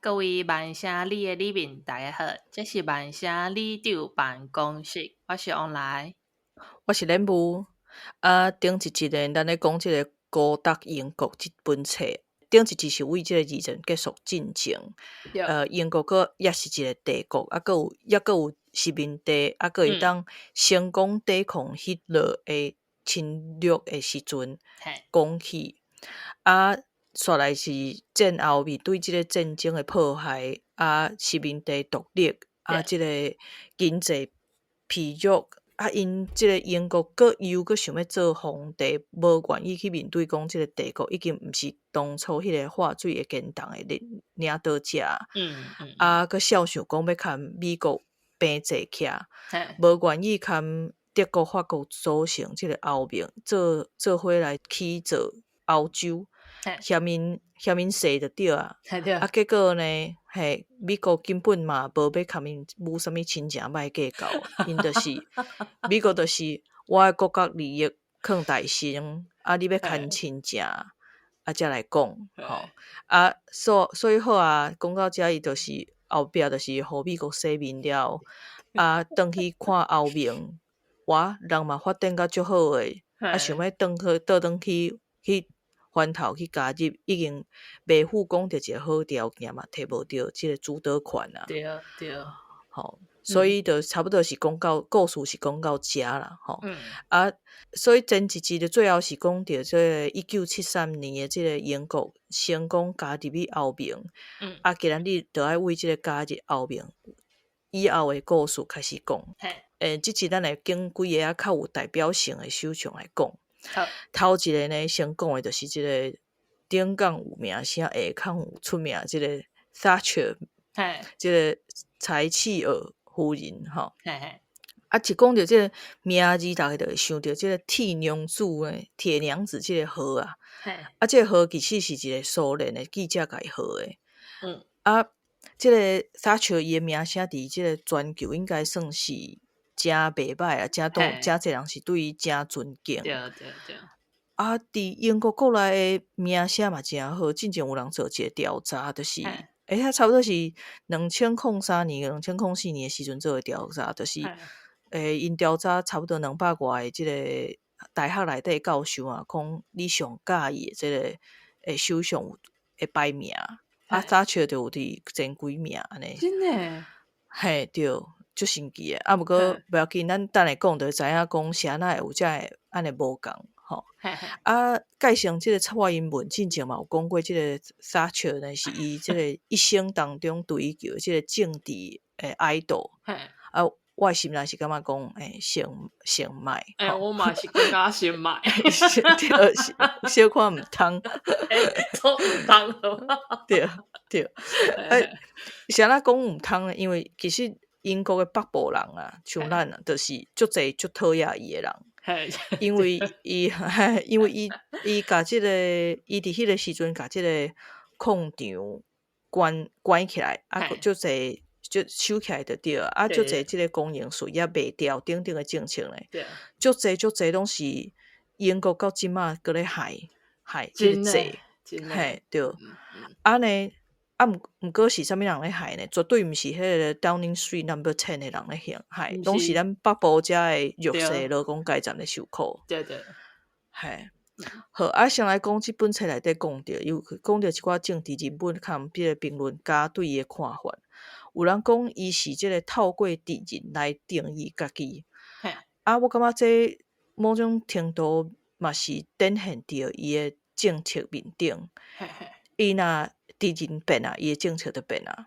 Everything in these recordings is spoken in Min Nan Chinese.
各位萬聲里的里民，大家好，這是萬聲里長辦公室，我是王來，我是連武。啊，頂一集呢，咱咧講這个孤獨英國這本冊。頂一集是為這個二戰結束進前，英國閣猶是一個帝國，啊，閣有猶閣有殖民地，啊，閣會當成功抵抗希特勒的侵略的時陣講起。啊，煞來是戰後面對這個戰爭的破壞，啊，殖民地獨立，啊，這個經濟疲弱，啊，𪜶這個英國閣又閣想欲做皇帝，無願意去面對講這個帝國已經毋是當初彼個劃水會堅動的領領導者，啊，閣肖想講欲共美國平坐起來，無願意共德國、法國組成這個歐盟，做做伙來起造歐洲。嫌𪜶嫌𪜶細就對啊，啊，結果呢，嘿，美國根本嘛無欲共𪜶無啥物親情欲計較，𪜶就是美國就是我的國家利益囥大先，啊，你欲牽親情，啊，才來講，吼，啊，所以好啊，講到遮伊就是後壁就是予美國洗面了，啊，轉去看歐盟，哇，人嘛發展甲足好的，啊，想欲轉去倒轉去去。翻頭去加入，已經袂赴講著一個好條件嘛，提無著這個主導權啊。對對。吼，所以就差不多是講到故事是講到遮啦，吼。啊，所以前一集的最後是講著這個1973年的這個英國成功加入去歐盟。啊，今仔日就愛為這個加入歐盟以後的故事開始講。這集咱來揀幾个較有代表性的首相來講。頭一個呢，先講的就是這個頂港有名聲，下港有出名，這個 Thatcher，這個柴契爾夫人吼。啊，一講著這個名字，大家就會想著這個鐵娘子呢，鐵娘子這個號啊。啊，這個號其實是一個蘇聯的記者共伊號的。啊，這個 Thatcher 伊的名聲佇這個全球應該算是誠袂䆀啊，誠多誠濟人是對伊誠尊敬。對對對。啊，佇英國國內的名聲嘛誠好，進前有人做一個調查，就是，欸，差不多是2003年、2004年的時陣做的調查，就是，欸，𪜶調查差不多200外個這個大學內底教授啊，講你上佮意的這個欸首相的排名，啊，撒切爾就有佇前幾名按呢。真的？嘿，對。足神奇的，啊，毋過無要緊，咱等下講就會知影講是按怎會有遮个按呢無仝吼。啊，蓋成這個蔡英文進前嘛有講過，這個撒切爾呢是伊這個一生當中追求這個政治的 idol。啊，我的心內是感覺講，欸，先先莫。欸，我嘛是感覺先莫。對，小可毋通。欸，做毋通。對對。欸，是按怎講毋通呢？因為其實英國的北部人啊，像咱啊，就是足濟足討厭伊的人，因為伊共這個，伊佇彼個時陣共這個礦場關關起來，啊，足濟就收起來就對啊，啊，足濟這個公營事業賣掉等等的政策咧，足濟足濟攏是英國到這馬閣咧害害這個債，嘿，對，按呢。啊，毋毋過是啥物人咧害呢？絕對毋是彼個 Downing Street Number Ten 的人咧害，攏是咱北部遮的弱勢勞工階層咧受苦。對對。嘿，好，啊，先來講這本冊內底講著，有講著一寡政治人物佮彼個評論家對伊的看法。有人講伊是這個透過敵人來定義家己。啊，我感覺這某種程度嘛是展現著伊的政策面頂。伊若敵人變啊，伊的政策就變啊。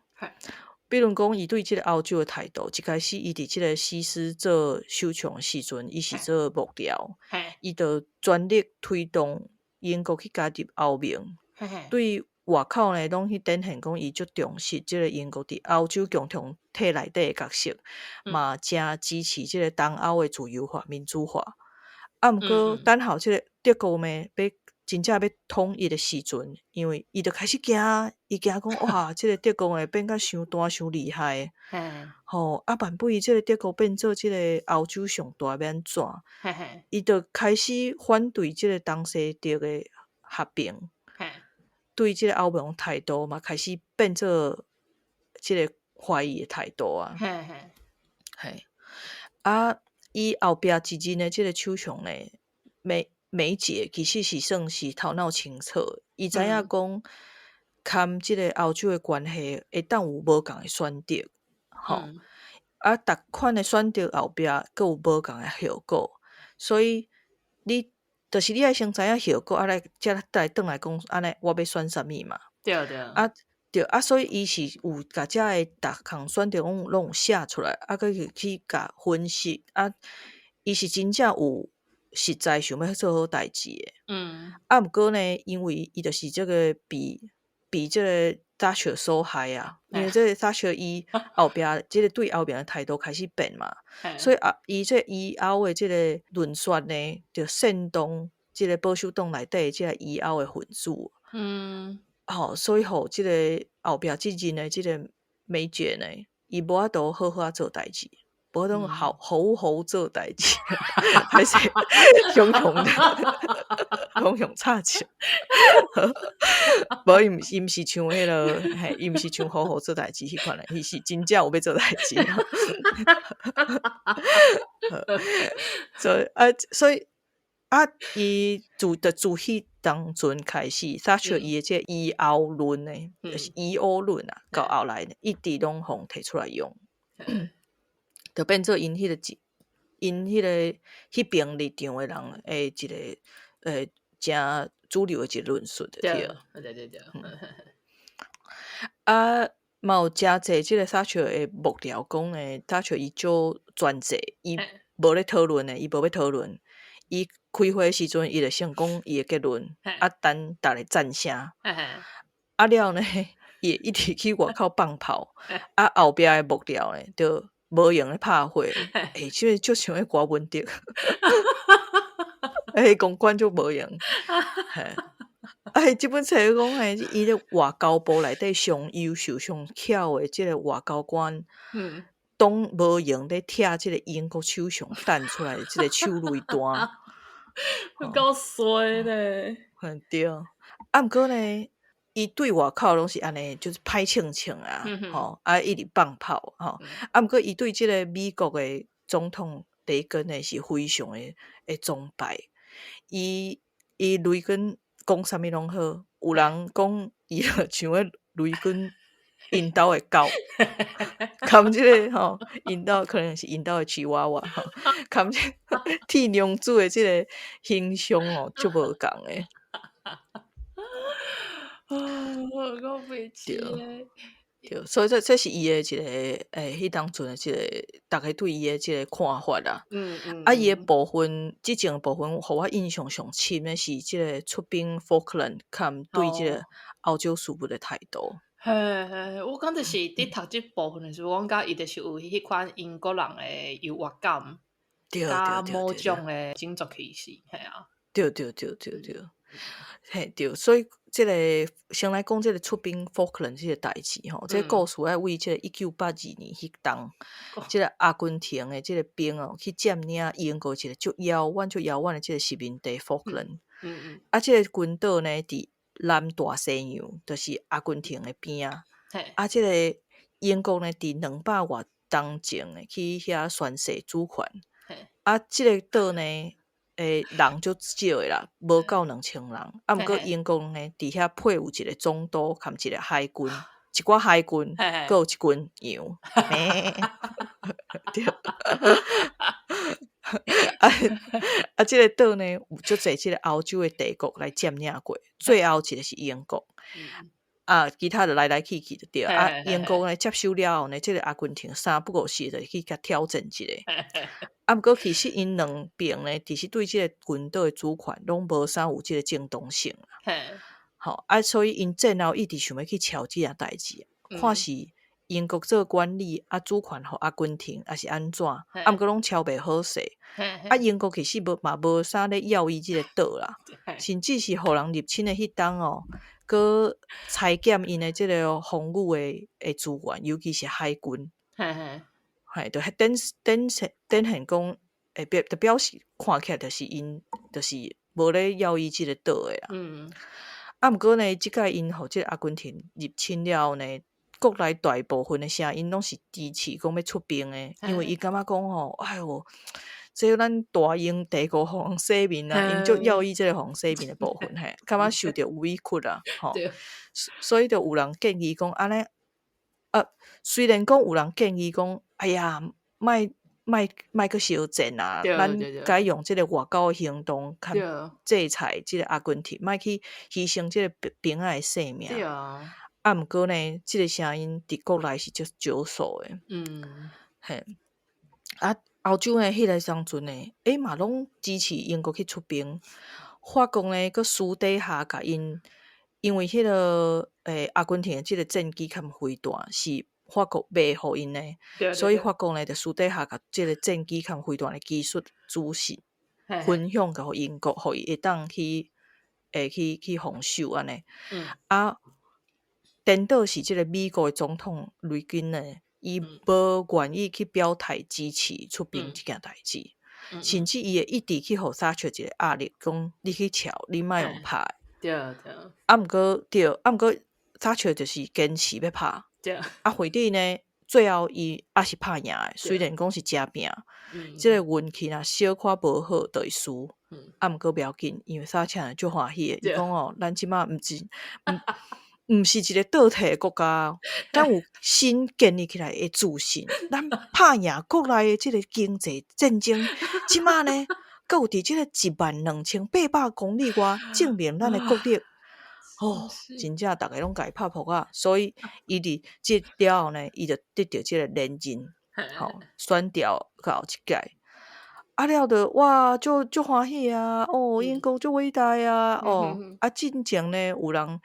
比如講，伊對這個歐洲的態度，一開始伊佇這個西施做首相的時陣，伊是做幕僚，伊就全力推動英國去加入歐盟。對外口呢，攏去展現講伊足重視這個英國佇歐洲共同體內底的角色，嘛誠支持這個東歐的自由化、民主化。啊，毋過等候這個德國呢，欲真正欲統一的時陣，因為伊就開始驚，伊驚講哇，這個德國會變甲傷大傷厲害，吼啊，萬不伊這個德國變做這個歐洲上大欲按怎？伊就開始反對這個東西德的合併。對這個歐盟態度嘛，開始變做這個懷疑的態度啊。嘿，啊，伊後壁一任的這個首相呢，梅姐其實是算是頭腦清楚，伊知影講，佮這個歐洲的關係會當有無仝的選擇，吼。啊，逐款的選擇後壁閣有無仝的後果，所以你就是你愛先知影後果，啊來才來轉來講，按呢我欲選啥物嘛。啊，對啊，所以伊是有共遮个逐項選擇攏有寫出來，啊，閣去共分析，啊，伊是真正有實在想欲做好代誌的。啊，毋過呢，因為伊就是這個被這個撒切爾所害啊，因為這個撒切爾伊後壁這個對歐盟的態度開始變嘛，所以啊，伊這疑歐的這個論說呢，就煽動這個保守黨內底這個疑歐的分子。吼，所以予這個後壁這任的這個梅姐呢，伊無法度好好仔做代誌，無法度好好好做代誌，還是雄雄的，雄雄插手。無，伊毋是像彼个，嘿，伊毋是像好好做代誌彼款的，伊是真正有欲做代誌。所以啊，所以啊，伊自彼當陣開始，撒切爾伊的這個疑歐論呢，就是疑歐論啊，到後來一直攏予提出來用，就變做𪜶彼個一，𪜶彼個彼邊立場的人的一個誠主流的一個論述就對。啊，嘛有誠濟這個撒切爾的幕僚講呢，撒切爾伊足專制，伊無咧討論的，伊無欲討論。伊開會時陣，伊就先講伊的結論，啊，等逐家贊聲。啊了呢，伊會一直去外口放炮，啊後壁的幕僚呢，就無閒咧拍火。欸，這個足像彼郭文德，欸，公關足無閒。啊，這本冊講嘿，伊咧外交部內底上優秀、上巧的這個外交官，攏無閒咧拆這個英國首相擲出來的這個手雷彈。有夠衰咧。對。啊，毋過呢，伊對外口攏是按呢，就是歹銃銃啊，吼，啊，一直放炮，吼。啊，毋過伊對這個美國的總統雷根呢，是非常的崇拜。伊雷根講啥物攏好，有人講伊就像彼雷根𪜶兜的狗，含這個吼，𪜶兜可能是𪜶兜的吉娃娃吼，含這個鐵娘子的這個形象哦，足無仝的。啊，有夠白痴的。對，所以這是伊的一個彼當陣的這個逐家對伊的這個看法啦。啊，伊的部分，這種部分，予我印象上深的是這個出兵 Falkland，佮對這個歐洲事務的態度。嘿嘿，我感覺是佇讀這部分的時候，我感覺伊就是有彼款英國人的優越感，佮某種的種族歧視，嘿啊。對對對對對，嘿對，所以這個先來講這個出兵 Falkland 這個代誌吼，這個故事愛為這個1982年彼冬，這個阿根廷的這個兵哦去佔領英國一個足遙遠、足遙遠的這個殖民地 Falkland。啊，這個群島呢，佇南大西洋，就是阿根廷的邊仔。啊，這個英國呢，佇200外冬前呢，去遐宣誓主權。啊，這個島呢，人足少的啦，無夠2000人。啊，毋過英國呢，佇遐配有一個總督，含一個海軍，一寡海軍，閣有一群羊。對。啊啊！這個島呢，有足濟這個歐洲的帝國來佔領過，最後一個是英國。啊，其他就來來去去就對。啊，英國呢接收了後呢，這個阿根廷三不五時就去共挑戰一下。啊，毋過其實𪜶兩邊呢，其實對這個群島的主權攏無啥有這個正當性啦。吼，啊，所以𪜶戰後一直想欲去撨這件代誌，看是英國做管理，啊，主權予阿根廷，抑是按怎？啊，毋過攏撨袂好勢。啊，英國其實無嘛無啥咧要伊這個島啦，甚至是予人入侵的彼冬哦，閣裁減𪜶的這個防禦的資源，尤其是海軍。嘿，就展現講，會表就表示看起來就是𪜶就是無咧要伊這個島的啦。啊，毋過呢，這擺𪜶予這个阿根廷入侵了後呢，國內大部分的聲音攏是支持講欲出兵的，因為伊感覺講吼，哎喲，這咱大英帝國予人洗面啊，𪜶足要意這個予人洗面的部分嘿，感覺受著委屈啊，吼，所以就有人建議講按呢，雖然講有人建議講，哎呀，莫莫莫閣相戰啊，咱該用這個外交的行動，較制裁這個阿根廷，莫去犧牲這個兵仔的性命。啊，毋過呢，這個聲音佇國內是足少數的。嘿，啊，歐洲呢，彼個當陣呢，欸嘛攏支持英國去出兵。法國呢，閣私底下共𪜶，因為彼個阿根廷的這個戰機佮飛彈是法國賣予𪜶的，所以法國呢，就私底下共這個戰機佮飛彈的技術資訊分享予英國，予伊會當去去去防守按呢。啊，顛倒是這個美國的總統雷根呢，伊無願意去表態支持出兵這件代誌，甚至伊會一直去予撒切一個壓力，講你去撨，你莫用拍。啊，毋過對，啊，毋過撒切就是堅持欲拍。啊，會底呢，最後伊猶是拍贏的，雖然講是誠拚，這個運氣若小可無好，就會輸。啊，毋過無要緊，因為撒切足歡喜的，伊講哦，咱這擺毋是毋是一個倒退的國家，咱有新建立起來的自信，咱拍贏國內的這個經濟戰爭，這擺呢，閣有佇這個12,800公里外證明咱的國力。哦，真正逐个攏共伊拍噗仔，所以伊佇這了後呢，伊就得著這個連任，吼，選調到後一屆。啊了就哇，足足歡喜啊！哦，英國足偉大啊！哦，啊，進前呢，有人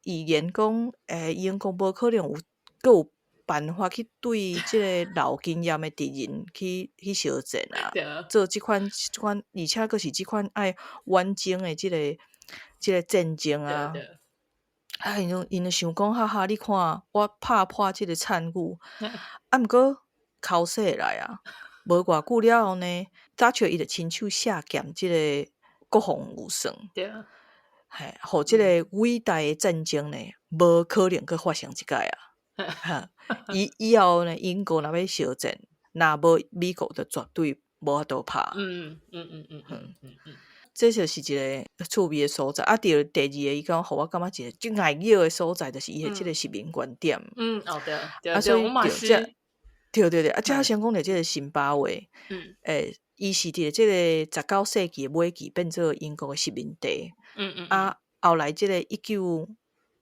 預言講，英國無可能有閣有辦法去對這個老經驗的敵人去去相戰啊，做這款這款，而且閣是這款愛遠征的這個戰爭啊。啊，𪜶就想講，哈哈，你看我拍破這個慘劇，啊，毋過口勢來啊，無偌久了後呢，撒切伊就親手下劍這個國防預算，嘿，予這個偉大的戰爭呢，無可能閣發生一擺啊！哈，以以後呢，英國若欲相戰，若無美國就絕對無法度拍。這就是一個趣味的所在。啊，第二個，伊講予我感覺一個足礙耳的所在，就是伊的這個殖民觀點。啊，所以對，對對對，啊，這先講著這個辛巴威，伊是佇這個19世紀尾期變做英國的殖民地。啊，後來這個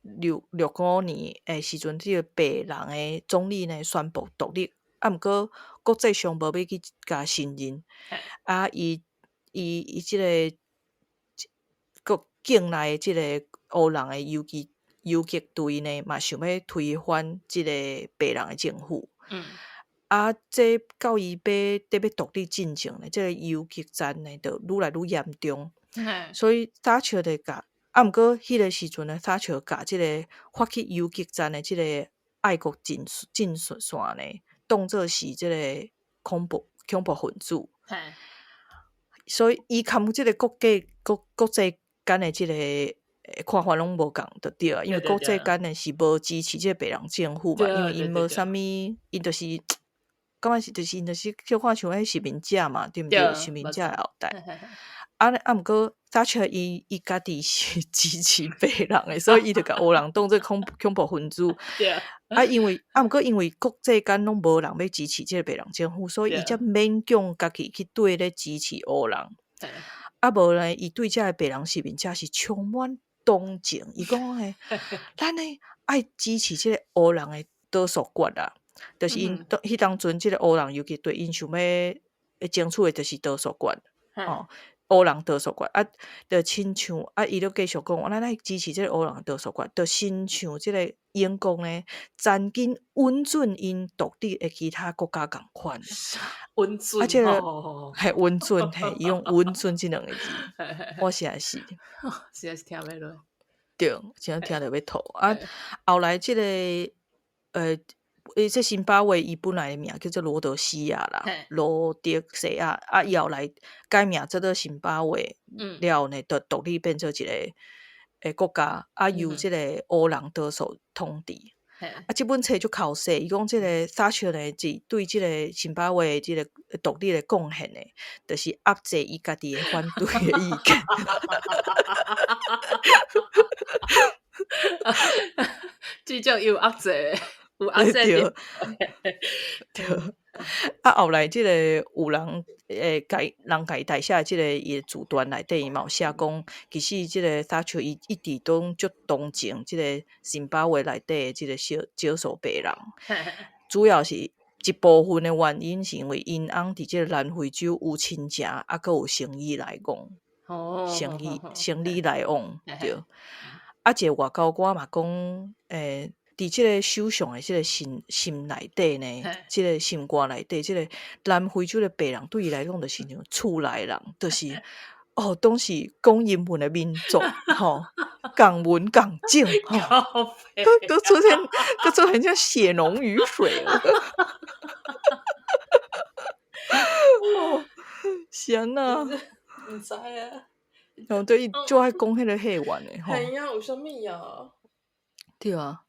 1965年的時陣，這個白人的總理呢宣布獨立，啊，毋過國際上無欲去共承認。啊，伊伊伊這個國境內的這個黑人的游擊隊呢，嘛想欲推翻這個白人的政府。啊，這到伊欲得欲獨立進前呢，這個游擊戰呢，就愈來愈嚴重。所以撒切就共，啊，毋過彼個時陣呢，撒切共這個發起游擊戰的這個愛國陣線呢，當做是這個恐怖分子。所以伊含這個國際間的這個看法攏無仝就對啊，因為國際間呢是無支持這個白人政府嘛，因為𪜶無啥物，𪜶就是感覺是就是𪜶就是小可像彼殖民者嘛，對毋對？殖民者的後代。啊啊，毋過撒切伊伊家己是支持白人的，所以伊就共黑人當做恐怖分子。啊，因為啊，毋過因為國際間攏無人欲支持這個白人政府，所以伊才勉強家己去對咧支持黑人。啊，無呢，伊對這个白人殖民者是充滿同情。伊講嘿，咱呢愛支持這個黑人的多數決啊，就是𪜶彼當陣這個黑人游擊隊，𪜶想欲爭取的就是多數決，吼，黑人多數決啊，就親像啊，伊就繼續講，咱愛支持這個黑人多數決，就親像這個英國呢，曾經允准𪜶獨立的其他國家仝款。允准，啊，這個嘿允准，嘿，伊用允准這兩個字，我實在是，實在是聽欲落。對，真正聽著欲吐。啊，後來這個這辛巴威伊本來的名叫做羅德西亞啦，羅德西亞，啊，伊後來改名做做辛巴威，了後呢，就獨立變做一個的國家，啊由這個黑人多數統治。啊，這本冊足剾洗，伊講這個撒切爾呢，是對這個津巴威這個獨立的貢獻呢，就是壓制伊家己的反對的意見。至少有壓制，有壓制。對，對。啊，後來這個有人會共人共伊代寫這個伊的自傳內底，伊嘛有寫講，其實這個撒切爾伊一直攏足同情這個津巴威內底的這個少少數白人，主要是一部分的原因是因為𪜶翁佇這個南非洲有親情，啊，閣有生意來往，生意來往，對。啊，一個外交官嘛講，佇這個首相的這個心內底呢，這個心肝內底，這個南非洲的白人對伊來講，就是像厝內人，就是哦，攏是講英文的民族，吼，仝文仝種，吼，閣出現，閣出現這血濃於水了。哦，是按怎？毋知啊。哦，對，伊就愛講彼個戲源的，吼。係啊，為啥物啊？對啊。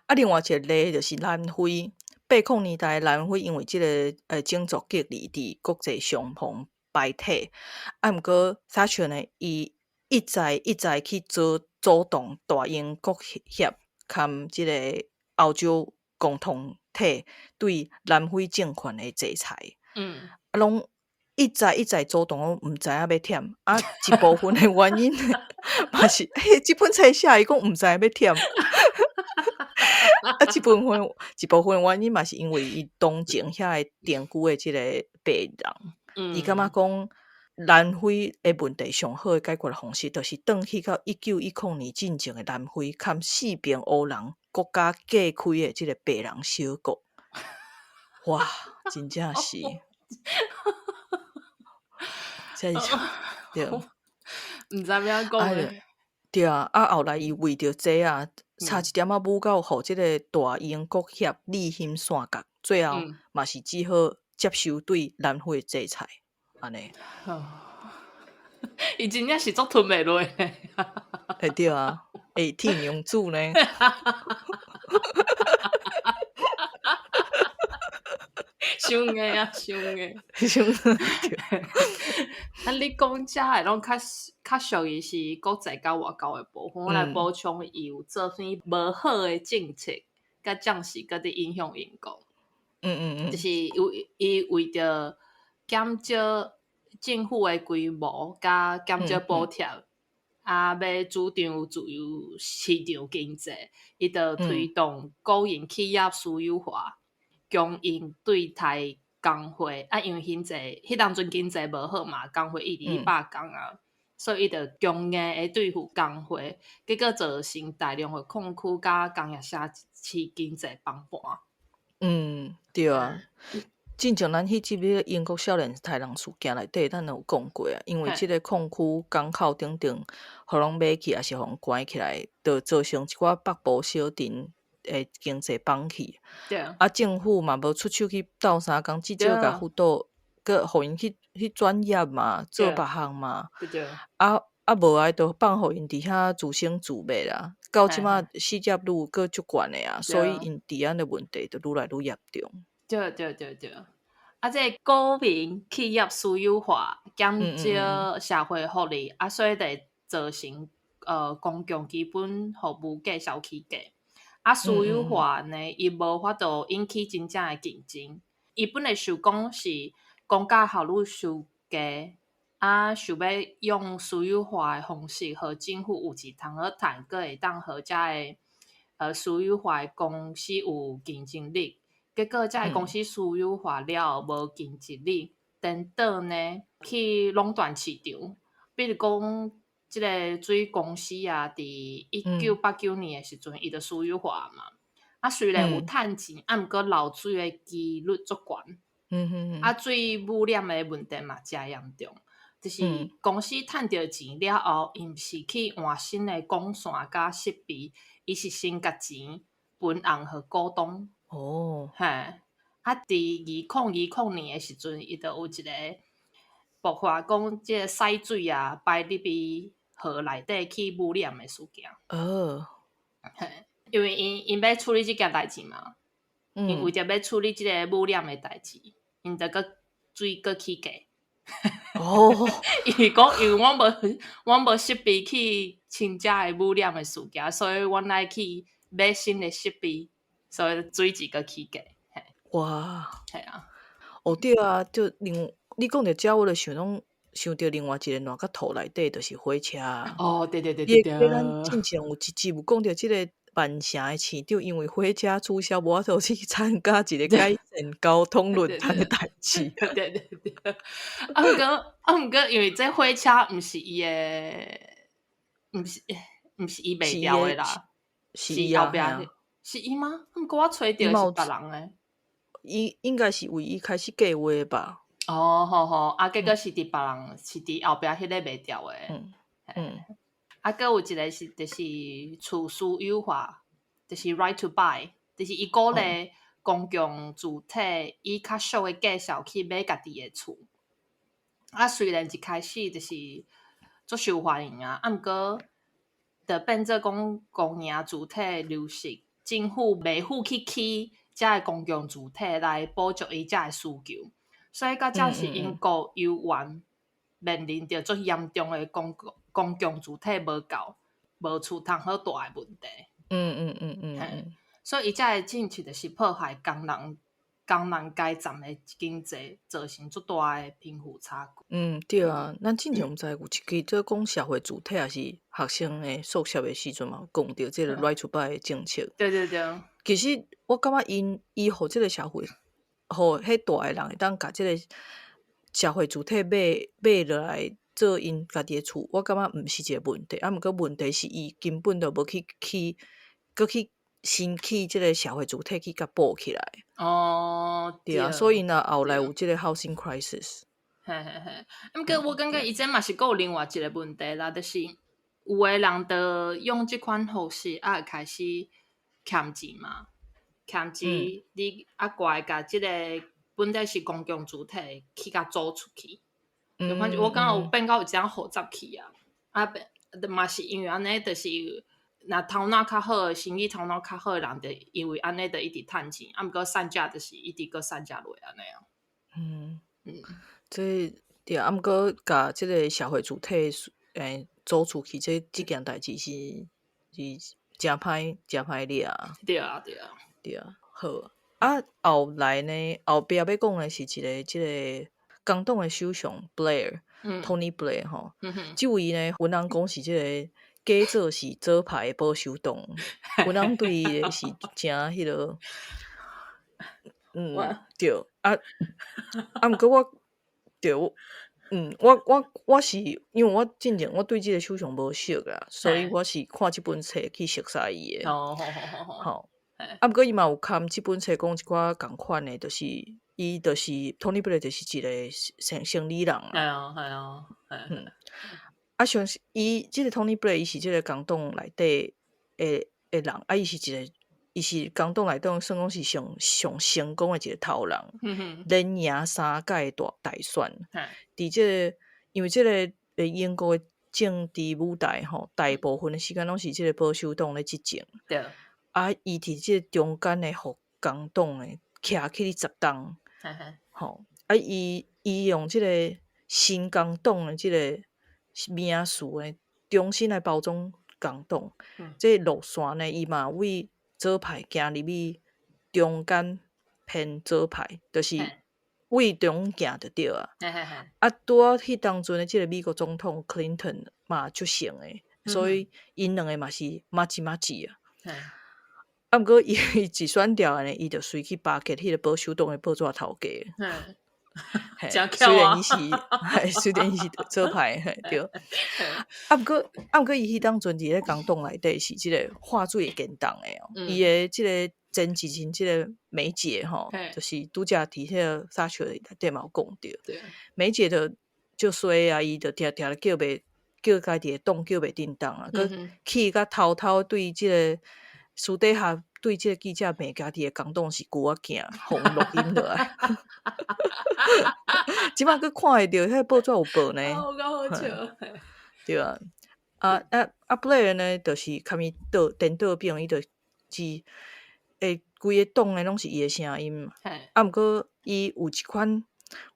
啊，另外一個例就是南非，80年代南非因為這個種族隔離佇國際上予排擠，啊，毋過撒切爾呢，伊一再一再去做阻擋大英國協含這個歐洲共同體對南非政權的制裁，啊，攏一再一再阻擋，毋知影欲忝啊，一部分的原因嘛是，嘿，這本冊寫伊講毋知影欲忝。啊，這部分原因嘛是因為伊同情遐个定居的這個白人，伊感覺講南非的問題上好的解決方式，就是轉去到1910年進前的南非，含四爿烏人國家隔開的這個白人小國。哇，真正是，這是對，毋知欲按怎講咧。對啊，啊後來伊為著這啊，差一點仔舞到予這個大英國協利興散角，最後嘛是只好接受對南非的制裁，按呢。伊真正是足吞袂落。欸對啊，會鐵娘子呢。傷硬啊，傷硬。傷硬。啊，你講遮的攏較屬於是國際佮外交的部分，我來補充，伊有做啥物無好的政策，佮暫時閣佇影響英國。就是有伊為著減少政府的規模，佮減少補貼，啊，欲主張自由市場經濟，伊就推動國營企業私有化，強硬對待工會。啊，因為經濟彼當陣經濟無好嘛，工會一直咧罷工啊，所以伊就強硬的對付工會，結果造成大量的礦區佮工業城市經濟崩盤。嗯，對啊。進前咱彼集彼個英國少年殺人事件內底，咱有講過啊，因為這個礦區港口等等，予攏買去，抑是予人關起來，就造成一寡北部小鎮的經濟崩去。對啊。啊，政府嘛無出手去鬥相共，至少共輔導，閣予𪜶去轉業嘛，做別項嘛。對。啊，無愛就放予𪜶佇遐自生自滅啦。到這馬失業率閣足懸的啊，所以𪜶治安的問題就愈來愈嚴重。對對對對。啊，這個國民企業私有化，減少社會福利，啊，所以就造成公共基本服務繼續起價。啊，私有化呢，伊無法度引起真正的競爭。伊本來想講是公價效率傷低，啊，想欲用私有化的方式，予政府有錢通好趁，閣會當予遮个私有化的公司有競爭力。結果，遮个公司私有化了後無競爭力，顛倒呢去壟斷市場。比如講，這个水公司啊，佇1989年的時陣，伊就私有化嘛。啊，雖然有趁錢，啊，毋過漏水的幾率足懸。啊，水污染的問題嘛誠嚴重。就是公司趁著錢了後，伊毋是去換新的管線佮設備，伊是先共錢分紅予股東。哦，嘿，啊，佇2020年的時陣，伊就有一个爆發，講這个屎水啊排入去河內底起污染的事件。哦，嘿，因為𪜶欲處理這件代誌嘛，𪜶為著欲處理這个污染的代誌，𪜶就閣水閣起價。哦，伊講因為阮無設備去清遮的污染的事件，所以阮愛去買新的設備，所以水錢閣起價。哇，係啊，哦對啊，就另你講著這，我就想講想著另外一個爛甲塗內底，就是火車。哦，對對對對對。咱進前有一集有講著這个曼城的市長，因為火車取消，無法度去參加一個改善交通論壇的代誌。對對對。啊，毋過啊，毋過，因為這火車毋是伊的，毋是伊賣掉的啦，是後壁是伊嗎？毋過我揣著是別人的。伊應該是為伊開始計劃吧？哦，好好，啊，結果是佇別人，是佇後壁彼個賣掉的。嗯嗯。啊，閣有一個是，就是厝私有化，就是 right to buy，就是伊鼓勵公共住體以較俗的價數去買家己的厝。啊，雖然一開始就是足受歡迎啊，啊，毋過就變做講公營住體流失，政府袂付去起遮个公共住體來補足伊遮个需求，所以到這是英國猶原面臨著足嚴重的公共住體無夠、無厝通好住的問題。所以伊遮个政策就是破壞工人階層的經濟，造成足大的貧富差距。嗯，對啊，咱之前毋知有一期做講社會主體，抑是學生的宿舍的時陣嘛，有講著這个 right to buy 的政策。對對對。其實我感覺𪜶予這个社會，予彼大的人會當共這个社會主體買落來做𪜶家己的厝，我感覺毋是一个問題。啊，毋過問題是伊根本就無去起，閣去新起這个社會主體去共補起來。哦，對啊，所以呢，後來有這个 housing crisis。嘿嘿嘿，毋過我感覺伊這嘛是閣有另外一个問題啦，就是有的人就用這款方式啊，開始欠錢嘛，欠錢你啊，過來共這个本來是公共主體去共租出去，就反正我感覺有變到有這樣複雜去啊，啊，嘛是因為按呢，就是若頭腦較好的，生意頭腦較好的人，就因為按呢就一直趁錢，啊，毋過散食就是一直閣散食落按呢啊。這對啊，毋過共這个社會主體租出去，這件代誌是誠歹誠歹掠。對啊，對啊。對啊，好啊，後來呢，後壁欲講的是一个這个工黨的首相 Blair，Tony Blair 吼，這位呢，阮翁講是這个假做是左派的保守黨，阮翁對伊的是誠彼落，對，啊啊，毋過我對，我是因為我進前我對這个首相無熟啦，所以我是看這本冊去熟悉伊的。哦，好好好好。吼，啊，毋過伊嘛有含這本冊講一寡仝款的，就是伊就是 Tony Blair 就是一个生理人啊。係啊，係啊，係。啊，像是伊這个 Tony Blair，伊是這个工黨內底的人，啊，伊是一個，伊是工黨內底算講是上上成功的一個頭人，連贏三屆大選。佇這个，因為這个英國的政治舞台吼，大部分的時間攏是這个保守黨咧執政。啊，伊佇這个中間的予工黨的徛起咧10冬，吼，啊，伊用這个新工黨的這个名詞呢，重新來包裝工黨。這个路線呢，伊嘛為左派行入去中間偏左派，就是為中行就對啊。啊，拄好彼當陣的這个美國總統 Clinton 嘛出成的，所以𪜶兩个嘛是麻吉麻吉啊。啊，毋過伊一選掉呢，伊就隨去巴結彼个保守黨的報紙頭家。真雖然伊是，雖然伊是左派，嘿，對。啊，毋過伊彼當陣佇咧工黨內底是這个劃水會堅凍的哦。伊的這个前一任這个梅姐吼，就是拄才佇彼个撒切爾內底嘛有講著。梅姐就足衰啊，伊就定定咧叫袂叫家己的黨叫袂振動啊，閣去甲偷偷對這个私底下對這个記者罵家己的工黨是龜仔囝，予人錄音落來。這擺閣看會著，彼個報紙有報呢。有夠好笑。對啊，啊啊啊！布萊爾呢，就是共伊倒顛倒反，伊就是會規个黨的攏是伊的聲音嘛。啊，毋過伊有一款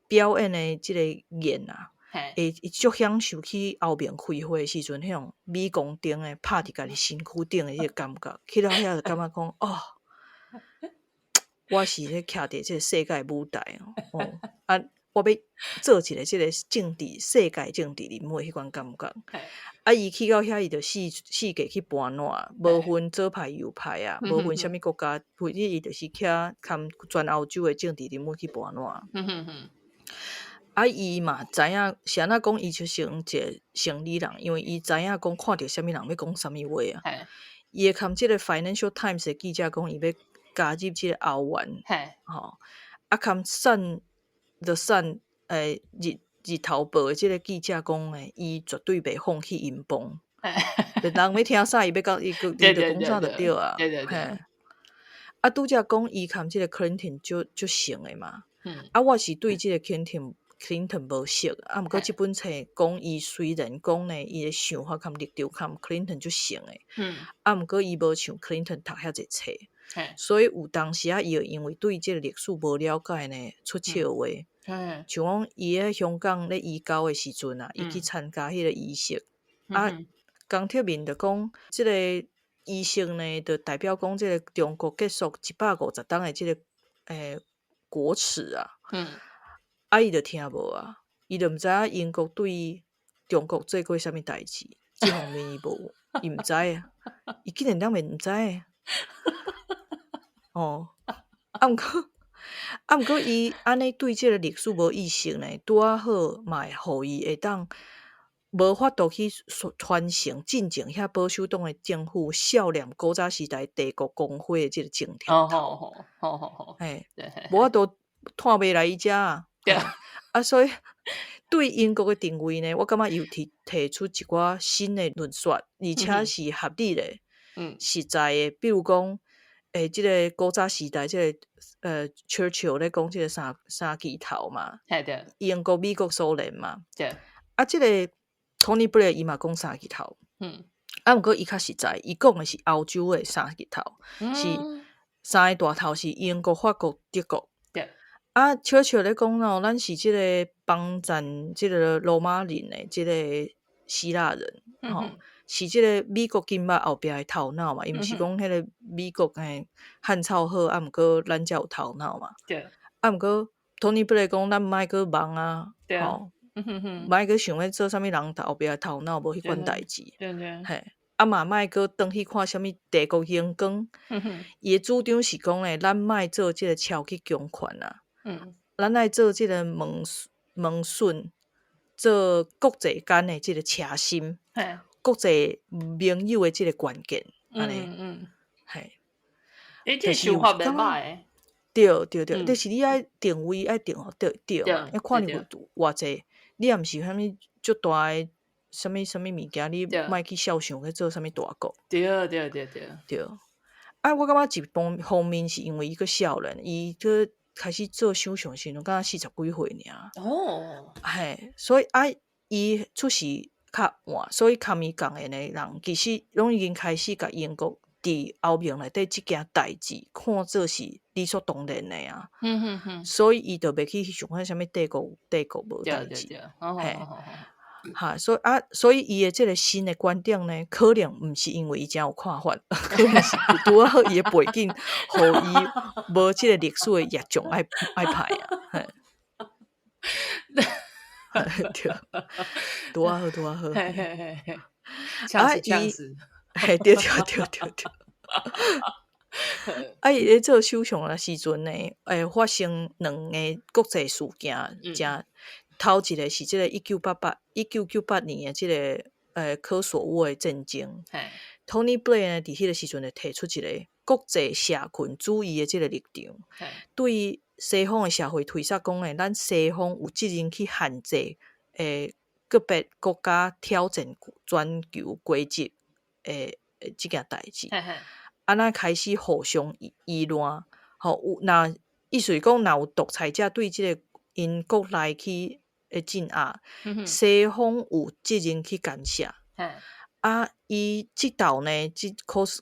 表演的這个癮啊，會伊足享受去歐盟開會的時陣，彼種鎂光燈的拍佇家己身軀頂的彼個感覺，去到遐就感覺講哦，我是咧徛佇這個世界舞台哦，啊，我欲做一个這個政治世界政治人物彼款感覺。啊，伊去到遐，伊就四四界去盤撋，無分左派右派啊，無分啥物國家，反正伊就是徛含全歐洲的政治人物去盤撋。啊，伊嘛知影是按怎講，伊就成一個生理人，因為伊知影講看著啥物人欲講啥物話啊。伊會含這個 Financial Times 的記者講，伊欲加入這個歐元，吼，啊，含 Sun The Sun 日日頭報的這個記者講咧，伊絕對袂放棄英鎊。人欲聽啥，伊欲講，伊伊就講啥就對啊。啊，拄才講伊含這個 Clinton 足足像的嘛。啊，我是對這個 Clinton 無熟，啊，毋過這本冊講伊雖然講呢，伊的想法含立場含 Clinton 足像的。啊，毋過伊無像 Clinton 讀遐濟冊。所以有當時啊，伊會因為對這個歷史無了解呢，出笑話。像講伊喺香港咧移交的時陣啊，伊去參加彼個儀式，啊，江澤民就講這個儀式呢，就代表講這個中國結束150冬的這個國恥啊。啊，伊就聽無啊，伊就毋知影英國對中國做過啥物代誌，這方面伊無，伊毋知啊，伊竟然當面毋知。哦，啊，毋過，啊，毋過伊按呢對這個歷史無意識呢，拄仔好嘛會予伊會當無法度去傳承進前遐保守黨的政府數念古早時代帝國光輝的這個政體。哦好好好好好，嘿，無法度拖袂來伊遮啊。啊，所以對英國的定位呢，我感覺伊有提出一寡新的論述，而且是合理的，實在的。比如講，這個古早時代，這個Churchill 咧講這個三巨頭嘛，英國、美國、蘇聯嘛，啊，這個 Tony Blair 伊嘛講三巨頭，啊，毋過伊較實在，伊講的是歐洲的三巨頭，是三个大頭是英國、法國、德國。啊，Churchill 咧講哦，咱是這個幫贊這個羅馬人的這個希臘人，吼，是這個美國金壩後壁的頭腦嘛，伊毋是講彼個美國的漢草好，啊，毋過咱才有頭腦嘛。啊，毋過 Tony Blair 講，咱莫閣忙啊，吼，莫閣想欲做啥物人後壁的頭腦，無彼款代誌。嘿，啊嘛莫閣轉去看啥物帝國榮光。伊的主張是講咧，咱莫做這個超級強權啊。咱愛做這個門順，做國際間的這個車心，國際盟友的這個關鍵，按呢，嘿。欸，這個想法袂歹。對對對，就是你愛定位愛定予對對嘛，要看你有偌濟，你也毋是啥物足大的啥物啥物物件，你莫去肖想去做啥物大國。對。啊，我感覺一方面是因為伊閣少年，伊閣開始做首相時陣，敢若四十幾歲爾。嘿，所以啊，伊出世較晚，所以共伊仝年的人，其實攏已經開始共英國佇歐盟內底這件代誌看做是理所當然的啊。所以伊就袂去想講啥物帝國無代誌。嘿。哈，所以啊，所以伊的這個新的觀點呢，可能毋是因為伊誠有看法，可能是拄仔好伊的背景，予伊無這個歷史的業障愛愛歹啊。對，拄仔好，拄仔好。嘿嘿嘿嘿，啊，伊，嘿，對對對對對。啊，伊咧做首相的時陣呢，發生兩個國際事件，誠頭一個是這個1998、1998年的這個科索沃的戰爭。Tony Blair 呢，佇彼個時陣就提出一個國際社群主義的這個立場，對西方的社會推說講呢，咱西方有責任去限制個別國家挑戰全球規則的這件代誌。啊，咱開始互相依賴，吼，有若意思是講，若有獨裁者對這個𪜶國內去鎮壓，西方有責任去干涉。啊，伊這道呢，這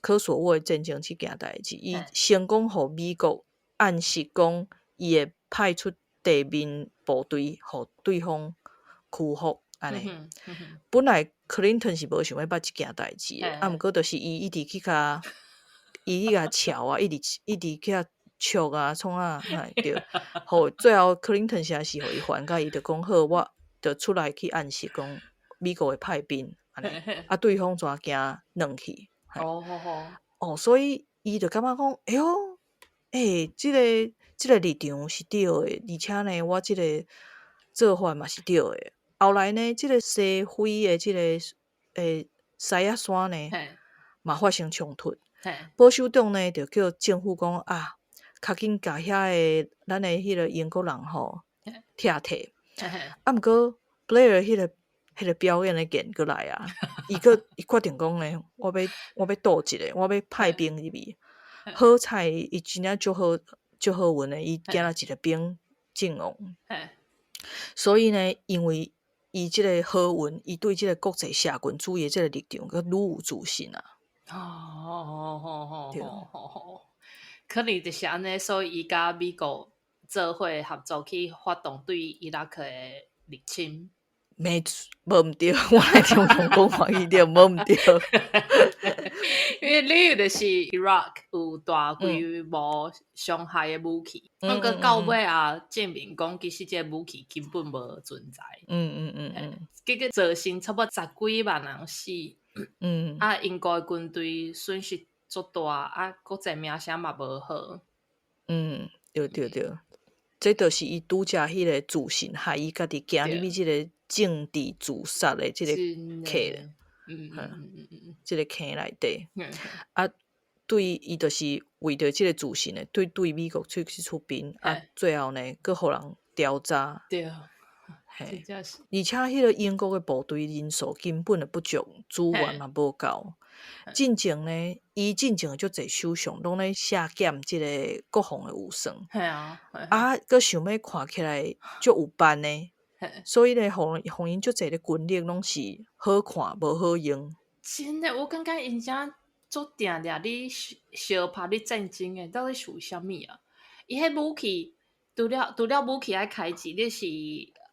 科索沃的戰爭這件代誌，伊成功予美國暗示講，伊會派出地面部隊，予對方屈服按呢。本來克林頓是無想欲捌這件代誌的，啊，毋過就是伊一直去共，伊去共撨啊，一直一直去共笑啊，創啊，嘿對，予最後克林頓實在是予伊煩甲伊就講好，我就出來去暗示講美國會派兵。啊，對方怎驚軟去？哦，所以伊就感覺講，哎喲，欸，這個立場是對的，而且呢，我這個做法嘛是對的。後來呢，這個西非的這個獅仔山呢，嘛發生衝突。保守黨呢，就叫政府講啊，較緊共遐个咱的彼個英國人吼拆退。啊，毋過布萊爾彼個表演的見閣來啊！伊閣伊決定講呢，我欲賭一下，我欲派兵入去。好彩伊真正足好足好運的，伊敢若一个兵陣亡。所以呢，因為伊這个好運，伊對這个國際社群主義的這個立場，閣愈有自信啊！對。可能就是按呢，所以伊佮美國做伙合作去發動對伊拉克的入侵。沒無毋對，我來聽講講華語對，無毋對。因為理由就是 Iraq 有大規模傷害的武器，不過到尾啊證明講其實這个武器根本無存在。結果造成差不多十幾萬人死。啊，英國的軍隊損失足大，啊，國際名聲嘛無好。嗯，對對對，這就是伊拄才彼个自信，害伊家己行入去這个政治自殺的這個坑，這个坑內底。啊，對伊就是為著這個自信的，對美國出去出兵，啊，最後呢，閣予人調查。嘿，而且彼个英國的部隊人數根本就不足，資源嘛無夠。進前呢，伊進前足濟首相攏咧削減這个國防的預算。啊，閣想欲看起來足有範的，所以咧，予𪜶足濟的軍力攏是好看無好用。真的，我感覺𪜶遮足定定咧相拍咧戰爭的，到底是為啥物啊？伊彼武器，除了武器愛開支，你是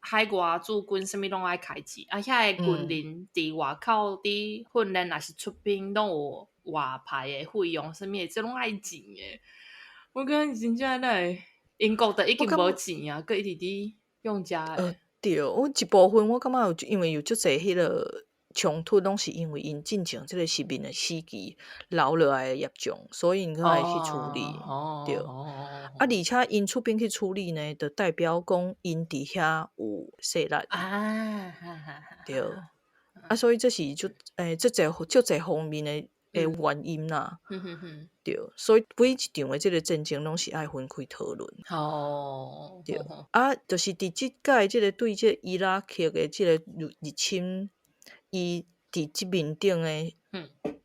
海外駐軍啥物攏愛開支，啊，遐个軍人佇外口佇訓練，抑是出兵，攏有外派的費用，啥物的，這攏愛錢的。我感覺真正咧，英國就已經無錢啊，閣一直佇用遮的。對，我一部分我感覺有，因為有足濟彼个衝突，攏是因為𪜶進前這個殖民的時期留落來的業障，所以𪜶閣愛去處理。對。啊，而且𪜶出兵去處理呢，就代表講𪜶佇遐有勢力。對。啊，所以這是足欸，足濟方面的原因啦。對，所以每一場的這个戰爭攏是愛分開討論。對。啊，就是佇這屆這个對這个伊拉克的這个入侵，伊佇這面頂的，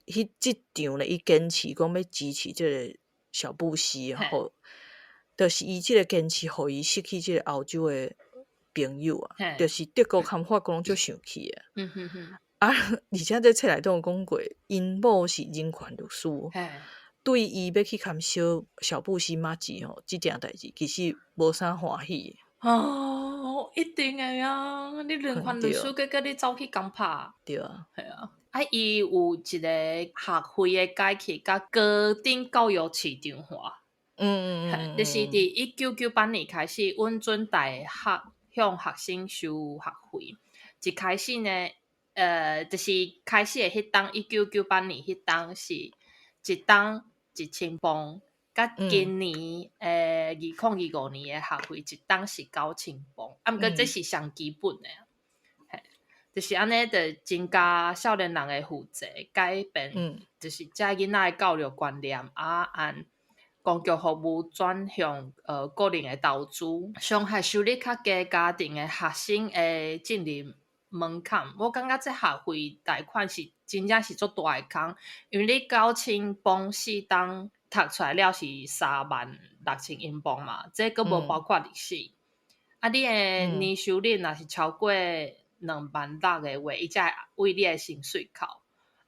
彼這場咧，伊堅持講欲支持這个小布希，予，就是伊這个堅持，予伊失去這个歐洲的朋友啊，就是德國和法國攏足生氣的。啊，而且這冊內底有講過，𪜶某是人權律師，對伊欲去共小布希麻吉吼，這件代誌其實無啥歡喜。哦，一定的啊！你人權律師，閣閣你走去共拍。對啊。係啊。啊，伊有一个學費的改革，佮高等教育市場化。就是佇1998年開始，允准大學向學生收學費。一開始呢，就是開始的彼冬，1998年彼冬是一冬1000磅，佮今年2025年的學費一冬是9000磅，啊，毋過這是上基本的。嘿，就是按呢，就增加少年人的負責，改變，就是這囡仔的教育觀念，啊，按公共服務轉向個人的投資，傷害收入較低家庭的學生的進入門檻。我感覺這學費貸款是真正是足大的空，因為你9000磅四冬讀出來了是36,000英鎊嘛，這閣無包括利息。啊，你的年收入若是超過2萬6的話，伊才會對你的薪水扣。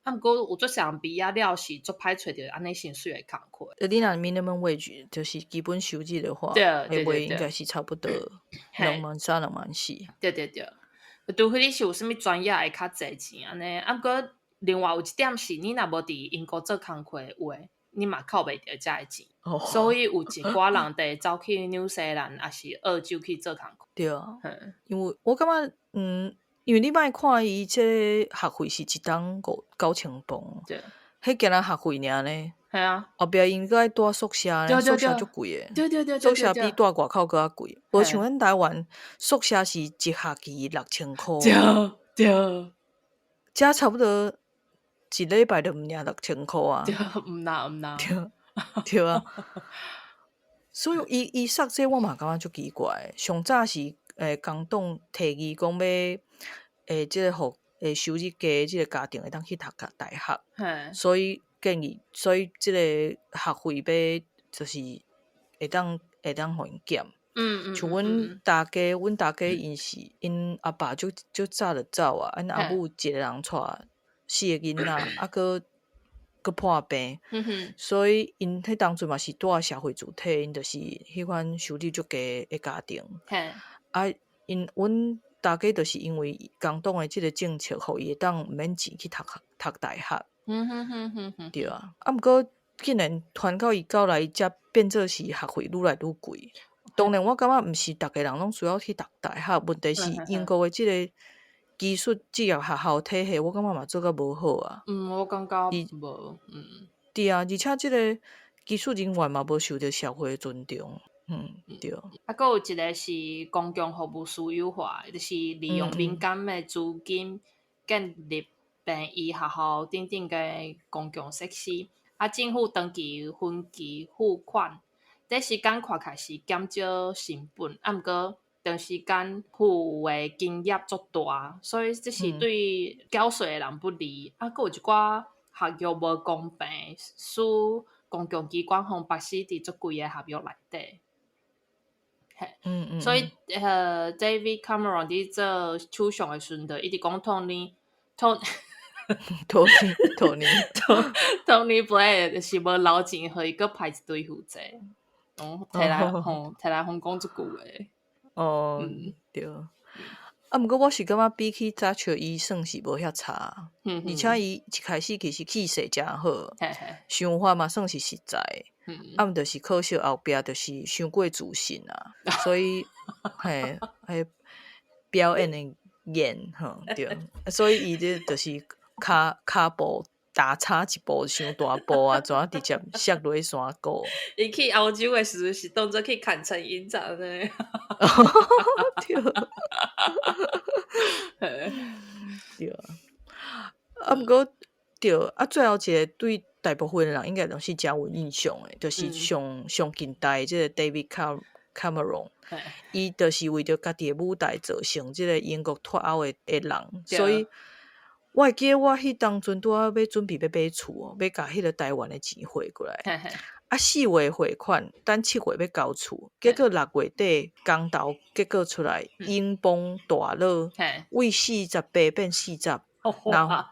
啊，毋過有足濟人畢業了是足歹揣著按呢薪水的工課。你若 minimum wage 就是基本收入的話，對，會應該是差不多2萬3、2萬4。對對對，除非你是有啥物專業會較濟錢按呢。啊，毋過另外有一點是，你若無佇英國做工課的話，你嘛扣袂著遮的錢。所以有一寡人會走去紐西蘭，抑是澳洲去做工課。對啊，因為我感覺，因為你莫看伊這個學費是一冬5、9千磅，彼敢若學費爾呢。係啊，後壁𪜶閣愛蹛宿舍呢，宿舍足貴的。宿舍比蹛外口閣較貴。無像阮台灣宿舍是一學期6000箍。對對。這差不多一禮拜就毋爾6000箍啊。對，毋若毋若。對對啊。所以伊殺這我嘛感覺足奇怪。上早是工黨提議講欲這個予收入低的這個家庭會當去讀大學，所以建議，所以這個學費欲就是會當予𪜶減。像阮大家，阮大家𪜶是𪜶阿爸足足早就走啊，𪜶阿母一個人帶四個囡仔，啊閣閣破病，所以𪜶彼當陣嘛是蹛社會主體，𪜶就是彼款收入足低的家庭。啊，𪜶阮大家就是因為工黨的這個政策，予伊會當毋免錢去讀讀大學。對啊，啊，毋過竟然傳到伊到來才變做是學費愈來愈貴。當然，我感覺毋是逐个人攏需要去讀大學，問題是英國的這個技術職業學校體系，我感覺嘛做甲無好啊。嗯，我感覺無，嗯。對啊，而且這個技術人員嘛無受著社會的尊重。嗯，對。啊，閣有一個是公共服務私有化，就是利用民間的資金建立病院、學校等等的公共設施。啊，政府長期分期付款，這時間看起來是減少成本，啊，毋過長時間付的金額足大，所以這是對繳稅的人不利。啊，閣有一寡合約無公平，使公共機關予縛死佇足貴的合約內底。所以David Cameron 佇做首相的時陣，就一直講 Tony Tony Tony Tony Blair 是無留錢，予伊閣派一堆負債，哦，提來吼，提來予講這句話。哦，對。啊，毋過我是感覺比起早笑，伊算是無遐差，而且伊一開始其實氣勢誠好，想法嘛算是實在。啊，毋就是可惜後壁就是傷過自信啊，所以嘿，彼表演的演吼對，所以伊這就是跤跤步踏差一步傷大步啊，怎直接摔落去山谷。伊去歐洲的時陣是當作去坎城影展呢。對。對啊。啊，毋過對，啊，最後一個對大部分的人應該攏是誠有印象的，就是上上近代這個 David Cameron，伊就是為著家己的母帶造成這個英國脫歐的人，所以我會記得我彼當陣拄仔欲準備欲買厝哦，欲共彼個台灣的錢匯過來，啊，4月匯款，等7月欲交厝，結果6月底公投結果出來，英鎊大落，為48變40，然後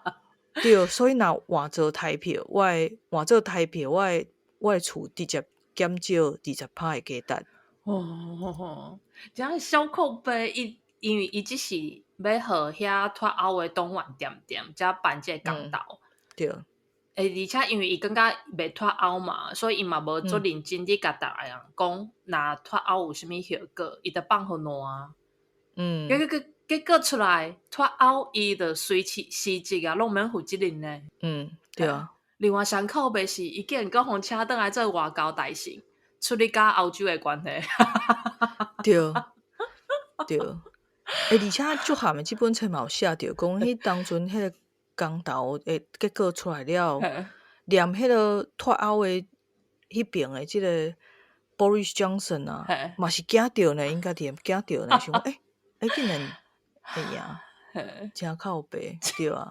對，所以若換做台票，我的換做台票，我的厝直接減少20%的價值。哦，這樣小靠北，伊因為伊只是欲予遐脫歐的黨員恬恬，才辦這個公投。對。欸，而且因為伊感覺袂脫歐嘛，所以伊嘛無足認真佇共逐个人講，若脫歐有啥物後果，伊就放予爛啊。結果出來脫歐，伊就隨時辭職啊，攏免負責任呢。嗯，對啊。另外上靠北是，伊竟然閣予請轉來做外交大臣，處理佮歐洲的關係。對，對。欸，而且足譀的這本冊嘛有寫著，講彼當陣彼個公投的結果出來了，連彼個脫歐的彼邊的這個 Boris Johnson 啊，嘛是驚著呢，𪜶家己驚著呢，想講欸欸，竟然會贏，誠靠北，對啊。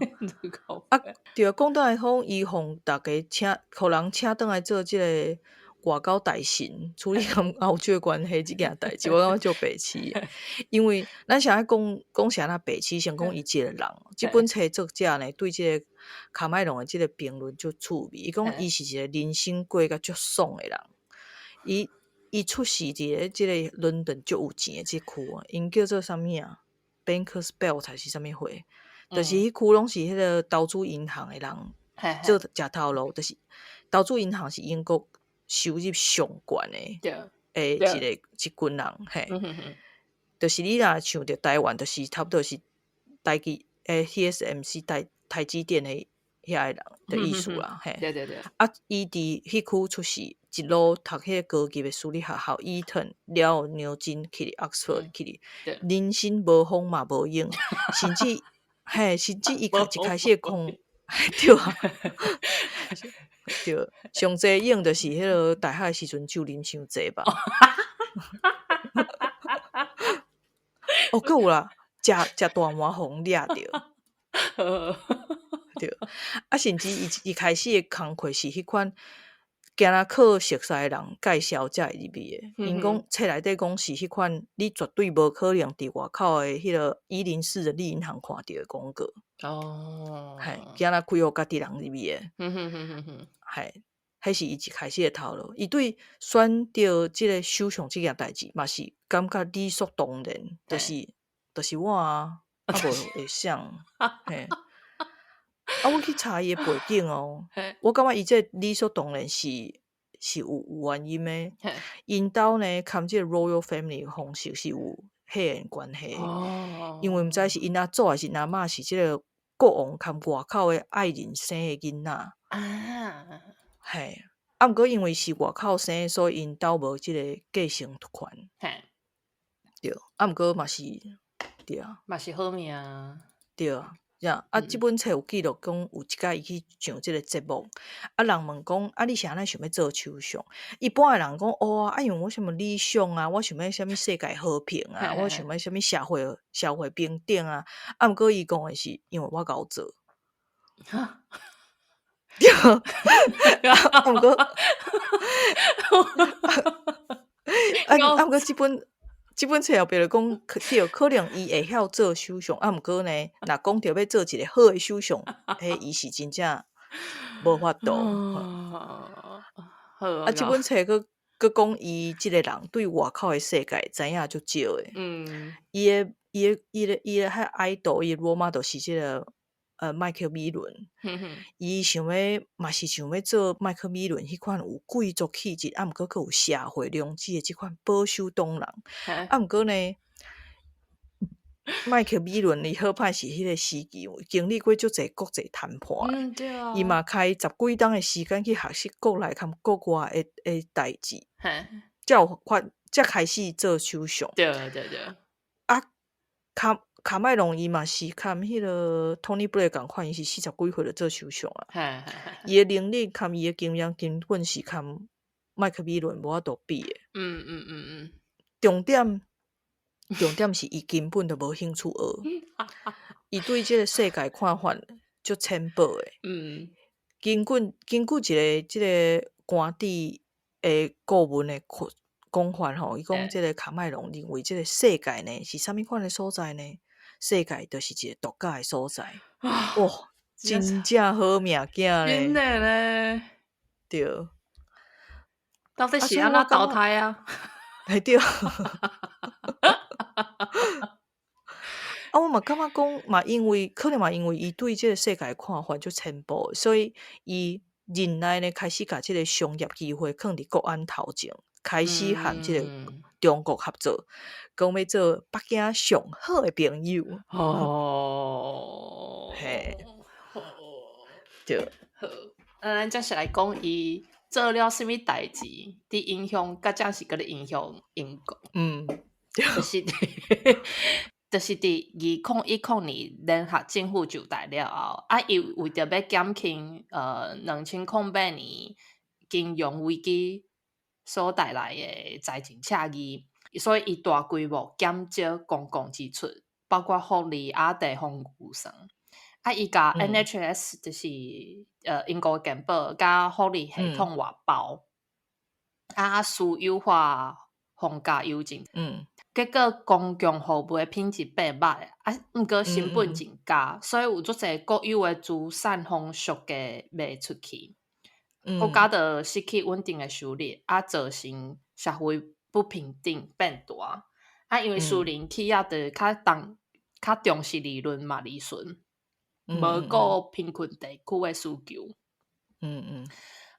啊，對啊，講倒來講，伊予逐家請，予人請轉來做這個外交大臣處理佮歐洲的關係這件代誌，我感覺足白痴的。因為咱先愛講講啥那白痴，先講伊這個人。這本冊作者呢，對這個卡麥隆的這個評論足趣味。伊講伊是一個人生過甲足爽的人。伊出世佇咧這個倫敦足有錢的這區啊，𪜶叫做啥物啊？Bankers Belt 還是啥物貨？就是彼區攏是彼個投資銀行的人做食頭路，就是投資銀行是英國收入上懸的，的一個一群人嘿。就是你若像佇台灣，就是差不多是台積TSMC 台積電的遐个人的意思啦，嘿。對對對。啊，伊佇彼區出世，一路讀彼個高級的私立學校，伊頓了後牛津去 Oxford 去，人生無風嘛無影，甚至嘿，甚至伊一開始講，對啊，對，上濟用就是彼個大學的時陣酒啉傷濟吧。哦，閣有啦，食食大麻予人掠著。對，啊，甚至伊一開始的工課是彼款，敢若靠熟似的人介紹才會入去的。𪜶講冊內底講是彼款，你絕對無可能佇外口的彼個104人力銀行看著的廣告。哦，嘿，敢若開予家己人入去的。嘿，彼是伊一開始的頭路。伊對選著這個首相這件代誌嘛是感覺理所當然，就是我啊，啊無會誰？嘿。啊，我去查伊的背景哦，我感覺伊這理所當然是有原因的。𪜶兜呢，佮這個 Royal Family 皇室是有血緣關係。因為毋知是𪜶阿祖還是𪜶阿嬤是這個國王佮外口的愛人生的囡仔。嘿，啊，毋過因為是外口生，所以𪜶兜無這個繼承權。對，啊，毋過嘛是，對啊。嘛是好命。對啊。啊，這本冊有記錄講，有一擺伊去上這個節目，啊，人問講，啊，你是按怎想欲做首相？一般的人講，哦，啊，因為我啥物理想啊，我想欲啥物世界和平啊，我想欲啥物社會平等啊，啊，毋過伊講的是，因為我𠢕做。對，啊，毋過，啊，毋過這本冊後壁就講，對，可能伊會曉做首相，啊，毋過呢，若講著欲做一個好的首相，彼伊是真正無法度。啊，這本冊閣講伊這個人對外口的世界知影足少的。伊的彼 idol，伊的 role model 是這個麥克米倫。伊想欲嘛是想欲做麥克米倫彼款有貴族氣質，啊，毋過閣有社會良知的這款保守黨人。啊，毋過呢，麥克米倫伊好歹是彼個時期有經歷過足濟國際談判。對啊。伊嘛開十幾冬的時間去學習國內佮國外的代誌，才有法才開始做首相。對對對。啊，卡麥隆伊嘛是佮彼個 Tony Blair 仝款，伊是四十幾歲就做首相啊。伊的能力佮伊的經驗根本是佮麥克米倫無法度比的。重點是伊根本就無興趣學。伊對這個世界看法足淺薄的。根據一個這個官邸的顧問的講法吼，伊講這個卡麥隆認為這個世界呢是啥物款的所在呢？世界就是一個度假的所在。哇，真正好命囝咧！真的咧。對。到底是按怎投胎啊？嘿對。啊，我嘛感覺講，嘛因為可能嘛因為伊對這個世界的看法足淺薄，所以伊任內呢開始共這個商業機會囥佇國安頭前，開始和這個中國合作，講欲做北京上好的朋友。哦，嘿，對。好，啊，咱接下來講伊做了啥物代誌，佇影響，閣才是閣咧影響英國。就是佇2010年聯合政府就台了後，啊，伊為著欲減輕2008年金融危機所帶來的財政赤字，所以伊大規模減少公共支出，包括福利啊、地方預算。啊，伊共 NHS 就是英國健保佮福利系統外包。啊，私有化房價郵政，結果公共服務的品質變歹，啊，毋過成本增加，所以有足濟國有的資產予俗價賣出去，國家就失去穩定的收入，啊，造成社會不平等變大。啊，因為私人企業就較重視利潤嘛，利潤，無顧貧困地區的需求。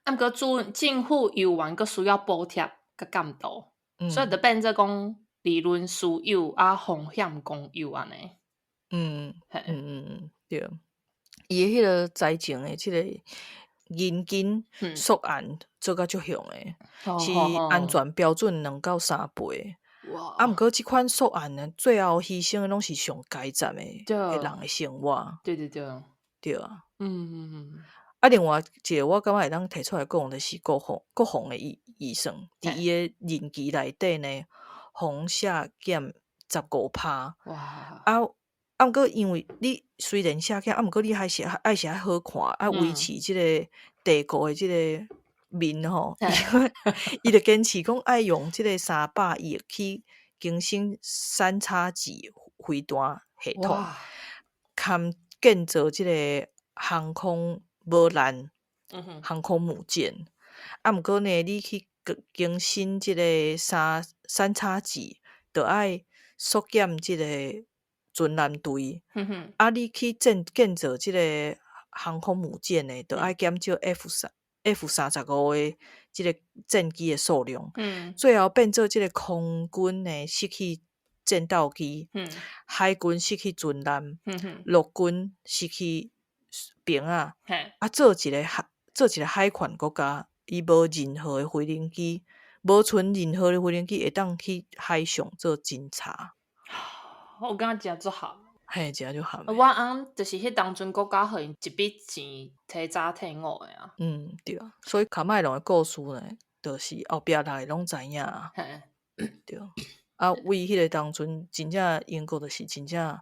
啊，毋過主政府猶原閣需要補貼佮監督，所以就變做講利潤私有啊，風險公有按呢。嗯，對。伊的彼个財政的這个人均溯案做甲足凶的，是安全標準2到3倍。啊，毋過這款溯案呢，最後犧牲的攏是上階層的人的生活。對啊。啊，另外一个我感覺會當提出來講，就是國防的預算，佇伊的任期內底呢，予削減15%。啊，毋過因為你雖然削減，啊，毋過你還是愛好看，愛維持這个帝國的這个面吼，伊就堅持講愛用這个300億去更新三叉戟飛彈系統，兼建造這个航空母艦、航空母艦。啊，毋過呢，你去更新這个三叉戟，就愛縮減這个巡艦隊。啊，你去建造這个航空母艦呢，就愛減少 F-35的這个戰機的數量。最後變做這个空軍呢失去戰鬥機，海軍失去巡艦，陸軍失去兵仔。啊，做一个海權國家，伊無任何的飛行機，無賰任何的飛行機會當去海上做偵查。我感覺真足合。嘿，真足合。我翁就是彼當陣國家予𪜶一筆錢提早退伍的啊。嗯，對啊，所以卡麥隆的故事呢，就是後壁大家攏知影。對。啊，為彼个當陣，真正英國就是真正爛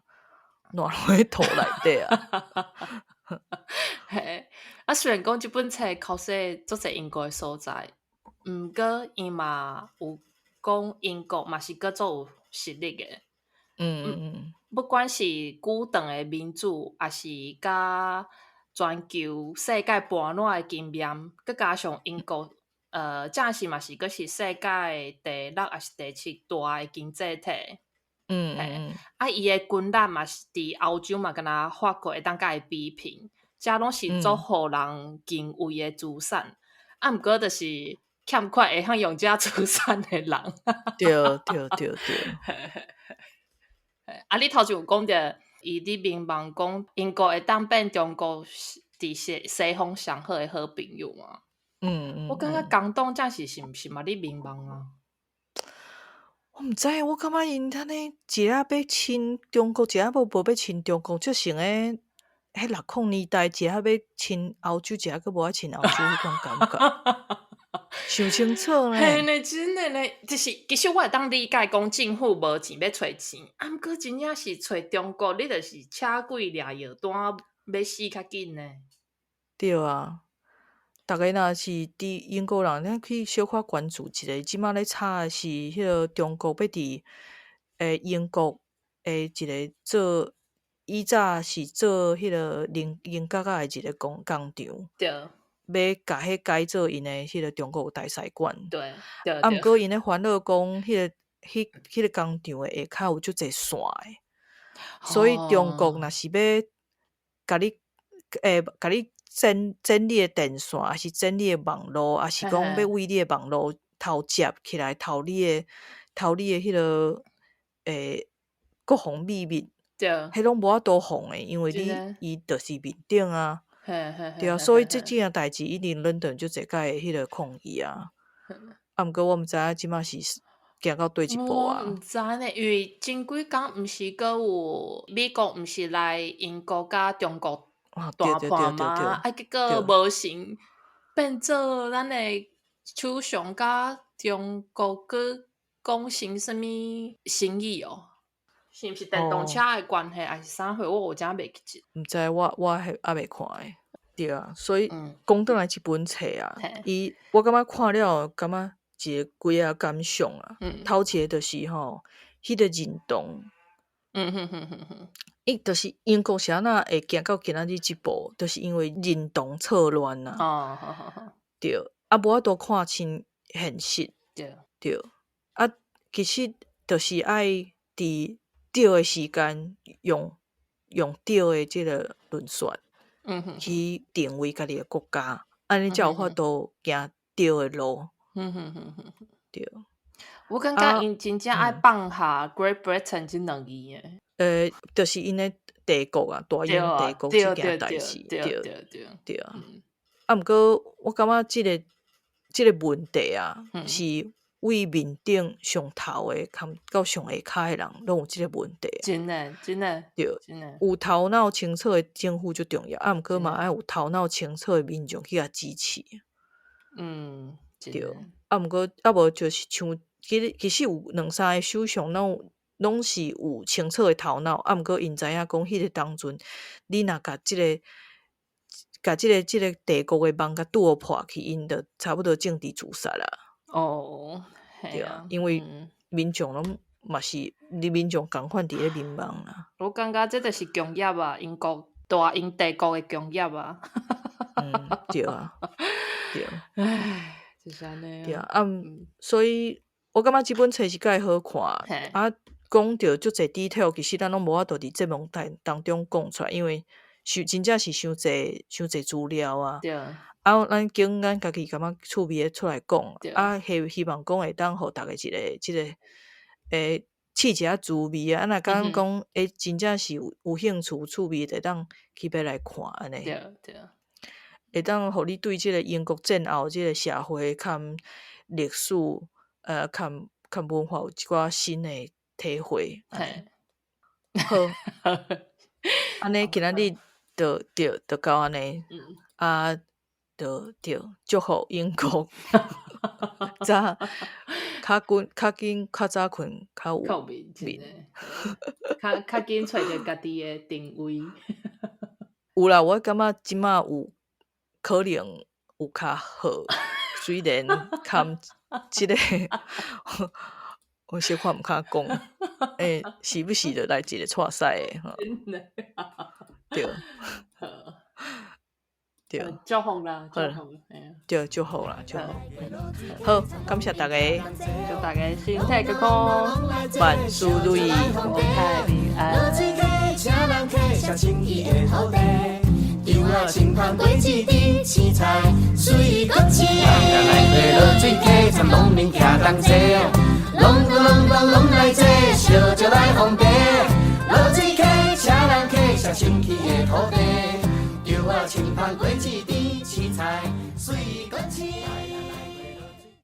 落去土內底啊。嘿，啊，雖然講這本冊考試足濟英國的所在，毋過伊嘛有講英國嘛是閣足有實力的。不管是久長的民主，抑是佮全球世界盤撋的經驗，閣加上英國，這時嘛是閣是世界第六抑是第七大的經濟體。啊，伊的軍力嘛是佇歐洲嘛，敢若法國會當佮伊比拼，這攏是足予人敬畏的資產。啊，毋過就是欠缺會曉用這資產的人。啊，你頭前有講著，伊佇明望講英國會當變中國佇西方上好的好朋友嘛？我感覺工黨這是毋是嘛咧迷茫啊？我毋知，我感覺𪜶按呢一下欲親中國，一下無欲親中國，足像咧彼60年代，一下欲親歐洲，一下閣無愛親歐洲彼款感覺。想清楚呢。嘿呢，真的呢，就是其實我會當理解講政府無錢欲揣錢，啊，毋過真正是揣中國，你就是請鬼掠藥單，欲死較緊呢。對啊，逐家若是佇英國人，咱去小可關注一下，這馬咧吵的是彼个中國欲佇英國的一个做以早是做彼个零角仔的一个工廠，欲共彼改做𪜶的彼个中國大使館。啊，毋過𪜶咧煩惱講，彼个工廠的下跤有足濟線的，所以中國若是欲共你剪你的電線，抑是剪你的網路，抑是講欲為你的網路偷接起來，偷你的彼个國防秘密，彼攏無法度防的，因為你伊就是面頂啊。對啊，所以這件代誌一定倫敦足濟擺的彼个抗議啊。啊，毋過我毋知影這馬是行到佗一步啊。我毋知呢，因為前幾工毋是閣有美國毋是來英國佮中國談判嗎？啊，結果無成，變做咱的首相佮中國閣講成啥物生意哦？是毋是電動車的關係，還是啥貨？我有真袂記得。毋知，我還猶未看的。對啊，所以講轉來這本冊啊，伊我感覺看了，感覺一個幾仔感想啊。頭一個就是吼，彼個認同。伊就是英國是按怎會行到今仔日這步，就是因為認同錯亂啊。對，啊，無法度看清現實。對，啊，其實就是愛佇對的時間用對的這個論述去定位家己的國家，按呢才有法度行對的路。對。我感覺𪜶真正愛放下 Great Britain 這兩字的。就是𪜶的帝國啊，大英帝國這件代誌，對對啊。啊，毋過我感覺這個問題啊，是對面頂上頭的，含到上下跤的人，攏有這個問題。真的，真的。對，有頭腦清楚的政府足重要，啊，毋過嘛愛有頭腦清楚的民眾去共支持。對。啊，毋過啊無就是像其實有兩三个首相攏是有清楚的頭腦，啊，毋過𪜶知影講彼個當陣，你若共這個帝國的夢共拄予破去，𪜶就差不多政治自殺啦。對啊，因為民眾攏嘛是，你民眾仝款佇咧迷茫啊。我感覺這就是共業啊，英國大英帝國的共業啊。對啊，對。唉，就是按呢。對啊，啊，所以我感覺這本冊是蓋好看，啊，講著足濟 detail，其實咱攏無法度佇節目當中講出來，因為真正是傷濟傷濟資料啊。啊，咱經咱家己感覺趣味的出來講，啊，希望講會當予逐家一個這個試一下滋味啊。啊，若敢講真正是有興趣趣味，會當去買來看按呢。會當予你對這個英國戰後這個社會佮歷史，佮文化有一寡新的體會。好，按呢今仔日就到按呢，啊，就對，祝福英國早較緊較緊較早睏較有面，較緊揣著家己的定位。有啦，我感覺這擺有可能有較好，雖然含這個我小可毋敢講，時不時就來一個挫賽的。對。對。祝福啦，祝福。對，祝福啦，祝福。好，感謝大家，祝大家身體健康，萬事如意，國泰民安。稻仔青芳果子甜，青菜水果青。